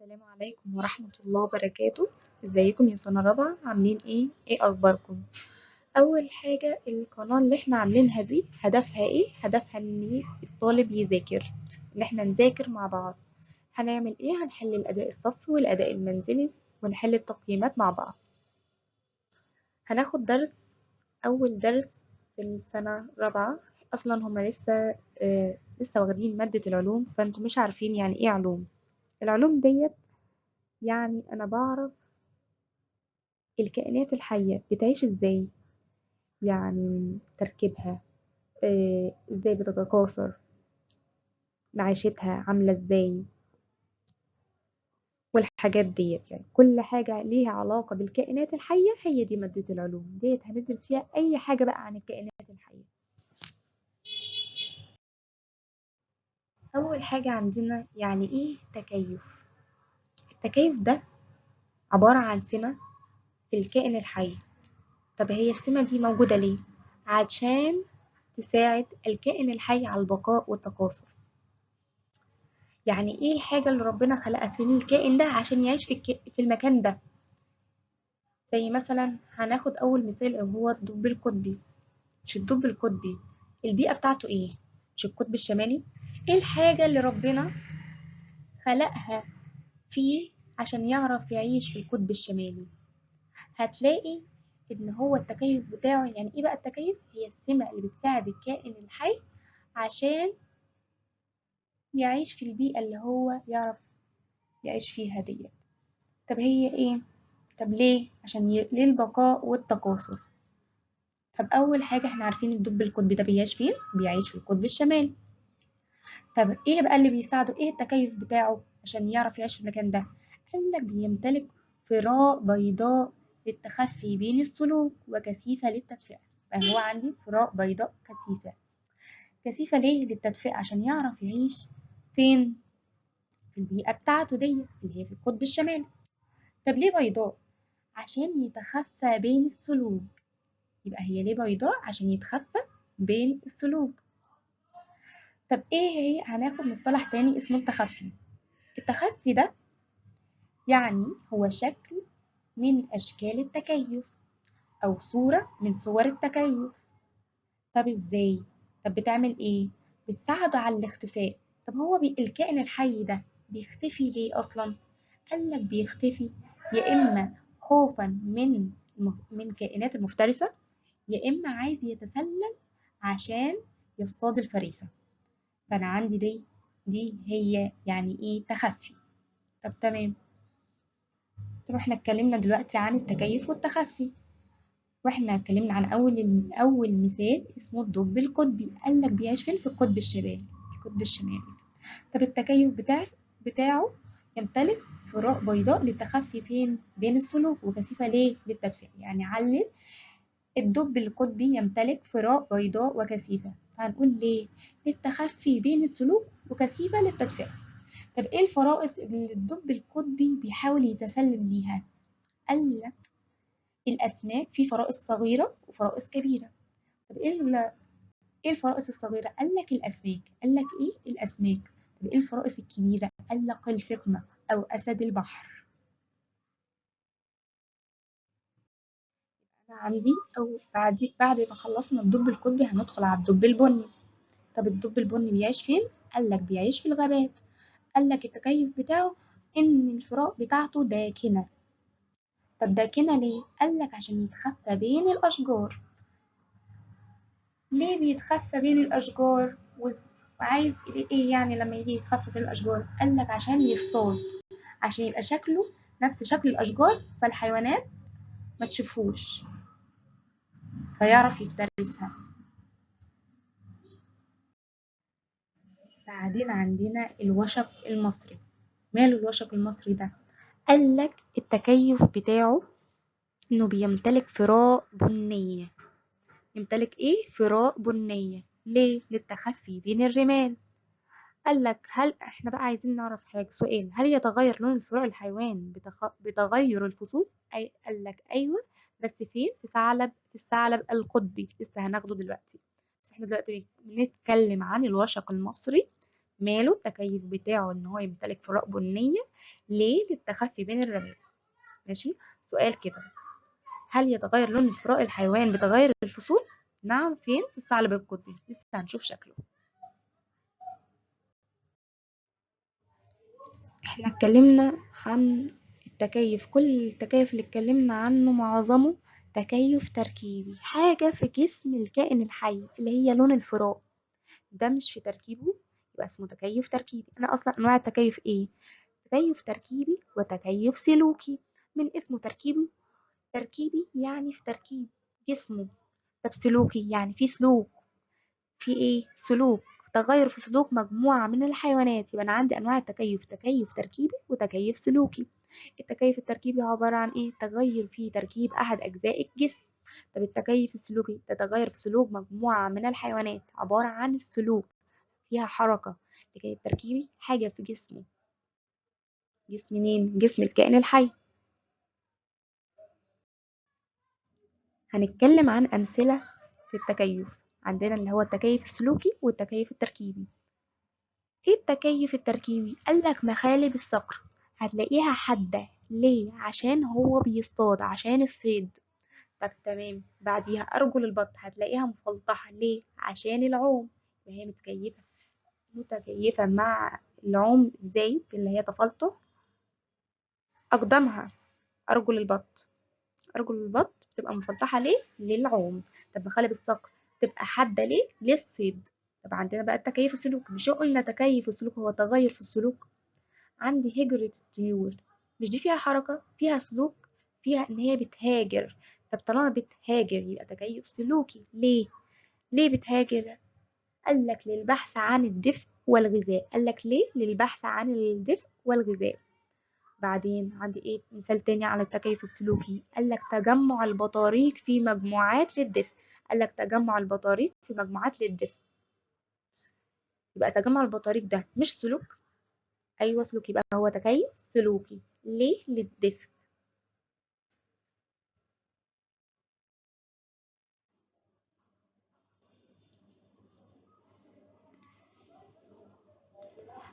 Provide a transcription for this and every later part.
السلام عليكم ورحمة الله وبركاته. ازيكم يا سنة رابعة؟ عاملين ايه؟ ايه اخباركم؟ اول حاجة، القناة اللي احنا عاملينها دي هدفها ايه؟ هدفها ان الطالب يذاكر، ان احنا نذاكر مع بعض. هنعمل ايه؟ هنحل الاداء الصفي والاداء المنزلي ونحل التقييمات مع بعض. هناخد درس، اول درس في السنة الرابعة. اصلا هما لسه واخدين مادة العلوم، فانتوا مش عارفين يعني ايه علوم. العلوم ديت يعني انا بعرف الكائنات الحية بتعيش ازاي، يعني تركيبها، ازاي بتتكاثر، معيشتها عاملة ازاي، والحاجات ديت. يعني كل حاجة ليها علاقة بالكائنات الحية هي دي مادة العلوم ديت، هندرس فيها اي حاجة بقى عن الكائنات الحية. اول حاجة عندنا يعني ايه تكيف. التكيف ده عبارة عن سمة في الكائن الحي. طب هي السمة دي موجودة ليه؟ عشان تساعد الكائن الحي على البقاء والتكاثر. يعني ايه الحاجة اللي ربنا خلقها في الكائن ده عشان يعيش في المكان ده؟ زي مثلا هناخد اول مثال وهو الدب القطبي. مش الدب القطبي البيئة بتاعته ايه؟ مش القطب الشمالي؟ ايه الحاجة اللي ربنا خلقها فيه عشان يعرف يعيش في القطب الشمالي؟ هتلاقي ان هو التكيف بتاعه. يعني ايه بقى التكيف؟ هي السمة اللي بتساعد الكائن الحي عشان يعيش في البيئة اللي هو يعرف يعيش فيها ديت. طب هي ايه؟ طب ليه؟ عشان للبقاء والتكاثر. طب اول حاجة احنا عارفين الدب القطبي ده بيعيش فين؟ بيعيش في القطب الشمالي. طب ايه بقى اللي بيساعده؟ ايه التكيف بتاعه عشان يعرف يعيش في المكان ده؟ قال لك بيمتلك فراء بيضاء للتخفي بين السلوك وكثيفة للتدفئة. فهو عندي فراء بيضاء كثيفة. كثيفة ليه؟ للتدفئة، عشان يعرف يعيش فين؟ في البيئة بتاعته دي اللي هي في القطب الشمالي. طب ليه بيضاء؟ عشان يتخفى بين السلوك. يبقى هي ليه بيضاء؟ عشان يتخفى بين السلوك. طب ايه هي؟ هناخد مصطلح تاني اسمه التخفي. التخفي ده يعني هو شكل من أشكال التكيف أو صورة من صور التكيف. طب إزاي؟ طب بتعمل إيه؟ بتساعده على الاختفاء. طب هو الكائن الحي ده بيختفي ليه أصلا؟ قالك بيختفي يا إما خوفا من كائنات المفترسة، يا إما عايز يتسلل عشان يصطاد الفريسة. فأنا عندي دي هي يعني إيه تخفي. طب تمام. طب احنا اتكلمنا دلوقتي عن التكيف والتخفي، واحنا اتكلمنا عن اول مثال اسمه الدب القطبي. قالك بيعيش فين؟ في القطب الشمالي، القطب الشمالي. طب التكيف بتاعه يمتلك فراء بيضاء للتخفي فين؟ بين السلوك، وكثيفة ليه؟ للتدفئة. يعني علل الدب القطبي يمتلك فراء بيضاء وكثيفة، فهنقول ليه؟ للتخفي بين السلوك وكثيفة للتدفئة. طب ايه الفرائس اللي الدب القطبي بيحاول يتسلل ليها؟ قالك الاسماك، في فرائس صغيره وفرائس كبيره. طب ايه الفرائس الصغيره؟ قالك الاسماك. قالك ايه؟ الاسماك. طب ايه الفرائس الكبيره؟ قالك الفقمه او اسد البحر. انا عندي او بعد ما خلصنا الدب القطبي هندخل على الدب البني. طب الدب البني بيعيش فين؟ قالك بيعيش في الغابات. قالك التكيف بتاعه ان الفراء بتاعته داكنه. طب داكنه ليه؟ قالك عشان يتخفى بين الاشجار. ليه بيتخفى بين الاشجار؟ وعايز ايه يعني لما يجي يتخفى بين الاشجار؟ قالك عشان يصطاد، عشان يبقى شكله نفس شكل الاشجار فالحيوانات ما تشوفوش فيعرف يفترسها. بعدين عندنا الوشق المصري. ماله الوشق المصري ده؟ قالك التكيف بتاعه انه بيمتلك فراء بنية. يمتلك ايه؟ فراء بنية. ليه؟ للتخفي بين الرمال. قالك هل احنا بقى عايزين نعرف حاجة، سؤال، هل يتغير لون الفراء الحيوان بتغير الفصول؟ قالك ايوه، بس فين؟ في الثعلب القطبي، لسه هناخده دلوقتي. بس احنا دلوقتي بنتكلم عن الوشق المصري ماله التكيف بتاعه إن هو يمتلك فراء بنية، ليه؟ للتخفي بين الرمال. ماشي، سؤال كده، هل يتغير لون فراء الحيوان بتغير الفصول؟ نعم، فين؟ في الثعلب القطبي، لسه هنشوف شكله. احنا اتكلمنا عن التكيف، كل التكيف اللي اتكلمنا عنه معظمه تكيف تركيبي، حاجة في جسم الكائن الحي اللي هي لون الفراء، ده مش في تركيبه يبقى اسمه تكيف تركيبي. أنا أصلا أنواع التكيف إيه؟ تكيف تركيبي وتكيف سلوكي. من اسمه تركيبي، تركيبي يعني في تركيب جسمه. طب سلوكي يعني في سلوك، في إيه؟ سلوك، تغير في سلوك مجموعة من الحيوانات. يبقى أنا عندي أنواع التكيف، تكيف تركيبي وتكيف سلوكي. التكيف التركيبي عبارة عن إيه؟ تغير في تركيب أحد أجزاء الجسم. طب التكيف السلوكي تتغير في سلوك مجموعة من الحيوانات، عبارة عن السلوك فيها حركة. لكن التركيبي حاجة في جسمه، جسم مين؟ جسم الكائن الحي. هنتكلم عن أمثلة في التكيف، عندنا اللي هو التكيف السلوكي والتكيف التركيبي. ايه التكيف التركيبي؟ قالك مخالب الصقر هتلاقيها حادة، ليه؟ عشان هو بيصطاد، عشان الصيد. طب تمام، بعديها أرجل البط هتلاقيها مفلطحة، ليه؟ عشان العوم. وهي متكيفة مع العوم ازاي؟ اللي هي تفلطح أقدامها. أرجل البط، أرجل البط بتبقى مفلطحة ليه؟ للعوم. طب مخالب الصقر تبقى حادة ليه؟ للصيد. طب عندنا بقى التكيف السلوكي، مش قلنا تكيف السلوك هو تغير في السلوك؟ عندي هجرة الطيور، مش دي فيها حركة، فيها سلوك، فيها إن هي بتهاجر. طب طالما بتهاجر يبقى تكيف سلوكي. ليه؟ ليه بتهاجر؟ قالك للبحث عن الدفء والغذاء. قالك ليه؟ للبحث عن الدفء والغذاء. بعدين عندي ايه مثال تاني على التكيف السلوكي؟ قالك تجمع البطاريق في مجموعات للدفء. قالك تجمع البطاريق في مجموعات للدفء. يبقى تجمع البطاريق ده مش سلوك؟ ايوه سلوك، يبقى هو تكيف سلوكي. ليه؟ للدفء.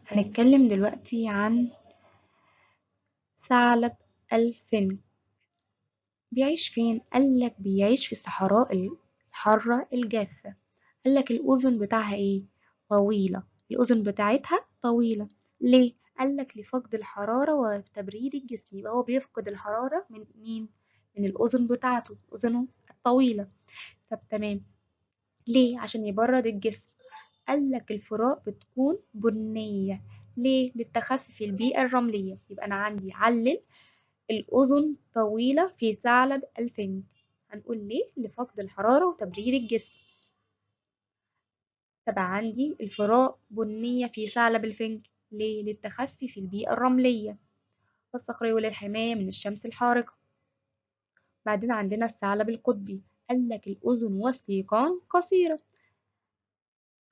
هنتكلم دلوقتي عن ثعلب الفنك. بيعيش فين؟ قالك بيعيش في الصحراء الحارة الجافة. قالك الأذن بتاعها ايه؟ طويلة. الأذن بتاعتها طويلة. ليه؟ قالك لفقد الحرارة وتبريد الجسم. يبقى هو بيفقد الحرارة من مين؟ من الأذن بتاعته، أذنه الطويلة. طب تمام، ليه؟ عشان يبرد الجسم. قالك الفراء بتكون بنية، ليه؟ للتخفي في البيئة الرملية. يبقى أنا عندي علل الأذن طويلة في ثعلب الفنك، هنقول ليه؟ لفقد الحرارة وتبريد الجسم. طب عندي الفراء بنية في ثعلب الفنك، ليه؟ للتخفي في البيئة الرملية والصخرية وللحماية من الشمس الحارقة. بعدين عندنا الثعلب القطبي، قالك الأذن والسيقان قصيرة،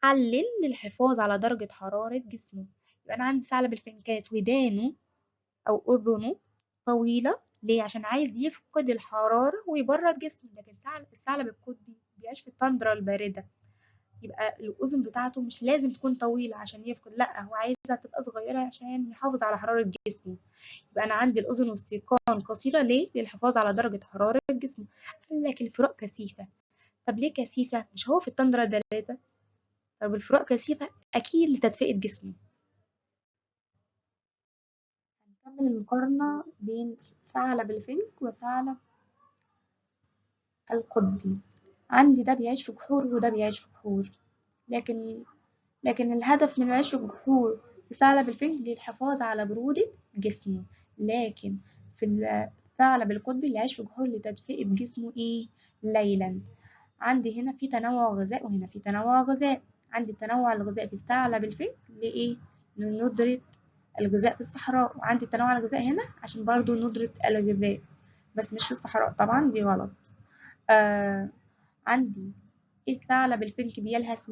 علل للحفاظ على درجة حرارة جسمه. يبقى أنا عندي ثعلب الفنكات ودانه أو أذنه طويلة، ليه؟ عشان عايز يفقد الحرارة ويبرد جسمه. لكن الثعلب القطبي بيعيش في التندرة الباردة، يبقى الأذن بتاعته مش لازم تكون طويلة عشان يفقد، لأ هو عايزها تبقى صغيرة عشان يحافظ على حرارة جسمه. يبقى أنا عندي الأذن والسيقان قصيرة، ليه؟ للحفاظ على درجة حرارة جسمه. قال لك الفراء كثيفة. طب ليه كثيفة؟ مش هو في التندرة الباردة؟ طب الفراء كثيفة أكيد لتدفئة جسمه. هنكمل المقارنة بين ثعلب الفنك وثعلب القطبي. عندي ده بيعيش في جحور وده بيعيش في جحور، لكن الهدف من العيش في الجحور في ثعلب الفنك للحفاظ على برودة جسمه، لكن في الثعلب القطبي اللي عايش في جحور لتدفئة جسمه إيه؟ ليلا. عندي هنا في تنوع غذاء وهنا في تنوع غذاء. عندي التنوع الغذائي في الثعلب الفنك لإيه؟ لندرة الغذاء في الصحراء، وعندي التنوع الغذائي هنا عشان برضو ندرة الغذاء بس مش في الصحراء، طبعا دي غلط. عندي الثعلب الفنك بيلهث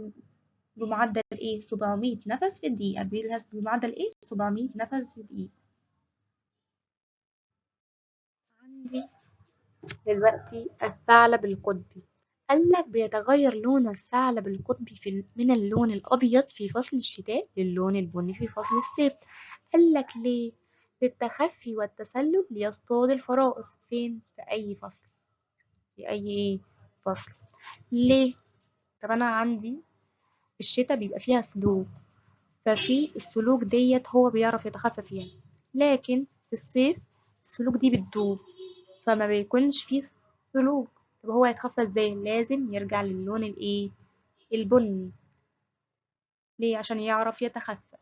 بمعدل ايه؟ 700 نفس في الدقيقة. بيلهث بمعدل ايه؟ 700 نفس في الدقيقة. عندي دلوقتي الثعلب القطبي، قالك بيتغير لون الثعلب القطبي من اللون الأبيض في فصل الشتاء للون البني في فصل الصيف. قالك ليه؟ للتخفي والتسلل ليصطاد الفرائس. فين؟ في أي فصل، في أي إيه؟ فصل. ليه؟ طب أنا عندي الشتاء بيبقى فيها ثلوج، ففي الثلوج ديت هو بيعرف يتخفى فيها، لكن في الصيف الثلوج دي بتدوب فما بيكونش فيه ثلوج. طب هو هيتخفى ازاي؟ لازم يرجع للون الايه؟ البني. ليه؟ عشان يعرف يتخفى.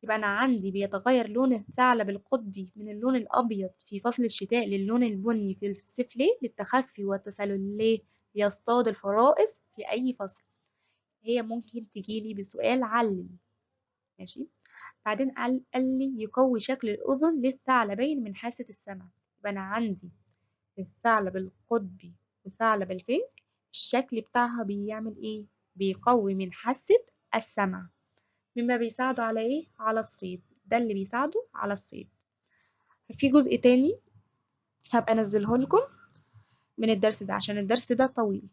يبقى انا عندي بيتغير لون الثعلب القطبي من اللون الابيض في فصل الشتاء للون البني في الصيف. ليه؟ للتخفي والتسلل. ليه؟ ليصطاد الفرائس في اي فصل. هي ممكن تجيلي بسؤال علل. ماشي. بعدين قال لي يقوي شكل الاذن للثعلبين من حاسة السمع. يبقى انا عندي الثعلب القطبي وثعلب الفنك الشكل بتاعها بيعمل ايه؟ بيقوي من حاسة السمع، مما بيساعده على ايه؟ على الصيد. ده اللي بيساعده على الصيد. في جزء تاني هبقى انزله لكم من الدرس ده عشان الدرس ده طويل.